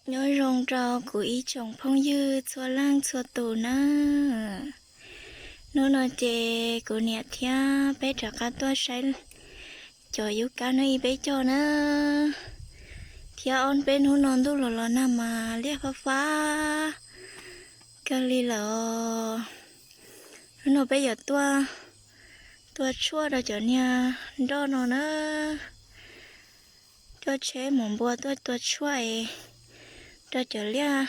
Nyob zoo rau kuv ib tsoom phooj ywg txhua leej txhua tus na. Hnub no ces kuv niam thiab peb rov qab tuaj saib cov yub kab hnub ib peb cog na. Thiab ob peb hnub no ntuj los los nag mas liaj fab fab kawg li lawm os. Hnub no peb yuav tuaj tua tshuaj rau cov niag nroj no na. Coj tsheb mus npua tuaj tua tshuaj es rau cov liaj,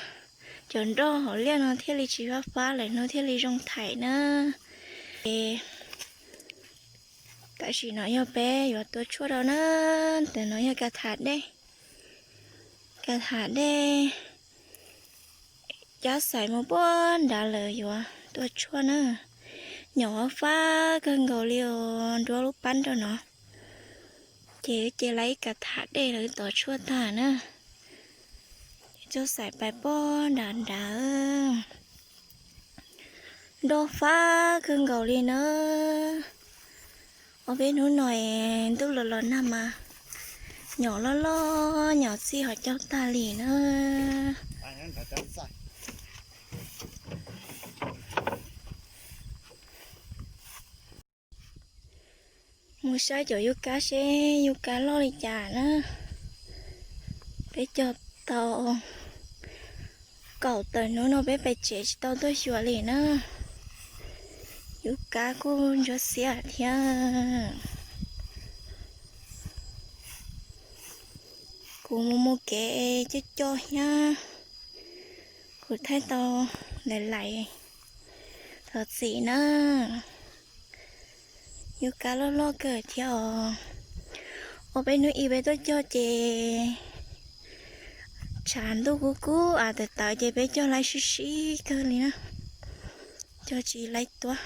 cov nroj hauv liaj no thiaj li tsis fab fab lawm hnub thiaj li zoo thaim na. Es tam sim no yog peb yuav tua tshuaj rau na. Ntawm no yog ka tham dej, ka tham dej cab xais mus puag nrad lawm yuav tua tshuaj na. Nyom fab kawg nkaus li os, nruab lub pab rau no. Ces ces lawv ib ka tham dej lawv tov tshuaj tag na. Coj xais pais puag nrad nrad. Nroj fab kawg nkaus li na. Ob peb hnub no es ntuj los los nag mas nyom loj loj nyom txij hov caug tag li na. Mus saib cov yub kab seb yub kab loj li cas na. Peb cog tau kaum tawm hnub no peb pais tsev tsis tau tuaj xyuas li na. Yub kab kuj ntsuab xiab thiab. Kuv mus mus kev coj coj thiab. Kuv thaij tau lais lais thov txim na. Yub kab loj loj kawg thiab os. Ob peb hnub ib peb tuaj cog ces tshav ntuj kub kub av tawv tawv ces peb cog laib sib sib kawg li na. Cog tsis laib tuab.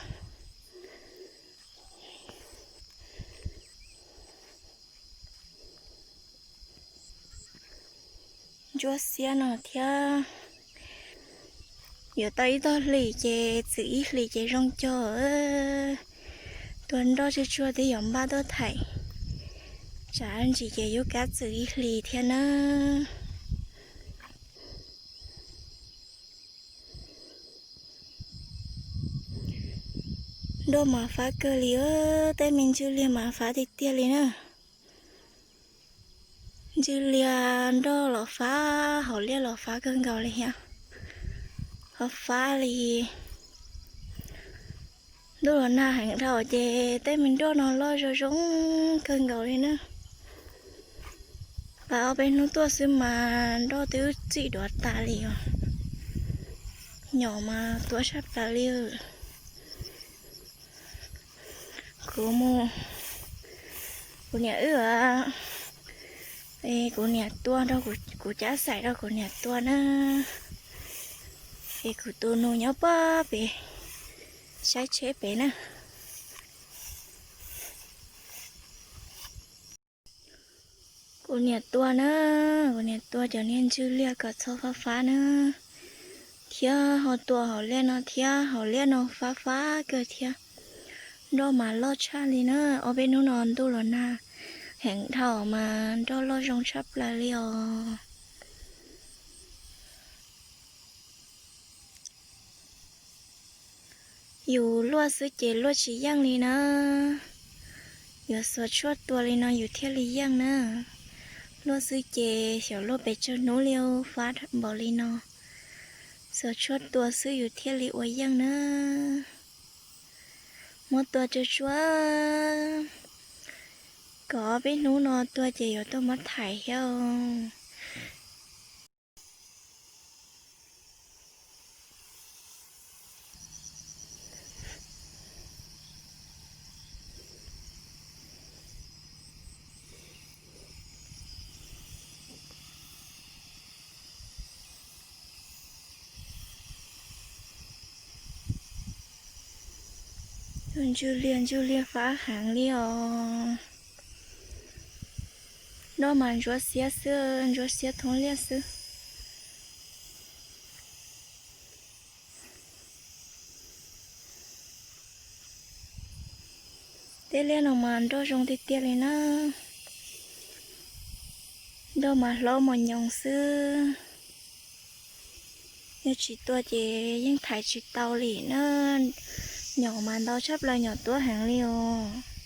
Ntsuab xiab no thiab. Yuav tau ib tog hlis ces txwm ib hlis ces zoo cog. Tua nroj tsuag tsuag twb yuav npaj tuaj thaim. Tsam ntsis ces yub kab txwm ib hlis thiab na. Nroj mas fab kawg li, tej me ntswg liag mas fab tiag tiag li na. Ntswg liag nroj los fab, hauv liaj los fab kawg nkaus li thiab. Ho fab li. Ntuj los nag heev dhau ces tej me nroj no loj zoo zoo kawg nkaus li na. Pab ob peb hnub tuaj xwb mas nroj twb txim duav tas li os. Nyom mas tuab tshaj plaws li. Kuv mus, kuv niam wb, kuv niam tua rau, kuv cab xais rau kuv niam tua na. Es kuv tus nus nyob pab pem saib tsheb pem na. Kuv niam tua na, kuv niam tua cov niag ntswg liag kom txhob fab fab na, thiab ho tua hauv liaj no thiab, hauv liaj no fab fab kawg thiab. Nroj mas loj tshaj li na, ob peb hnub no ntuj los nag heev dhau mas nroj loj zoo tshaj plaws li os. Yus luaj xwb ces luaj tsis yeej li na. Yuav xuas tshuaj tua li no yus thiaj li yeej na. Luaj xwb ces xyov luaj pes tsawg hnub li fab npaum li no. Xuas tshuaj tua xwb yus thiaj li ua yeej na. Muab tua tsuag tsuag, kom peb hnub no tua ces yuav tuaj muab thaiv thiab. Ntswg liag ntswg liag fab heev li os. Nroj mas ntsuab xiab xwb, ntsuab xiab thoob liaj xwb. Tej liaj no mas nroj zoo tiag tiag li na. Nroj mas hlaub mos nyoos xwb. Yog tsis tua ces yeej thaiv tsis tau li na. Nyom mas ntau tshaj plaws, nyom tuab heev li os.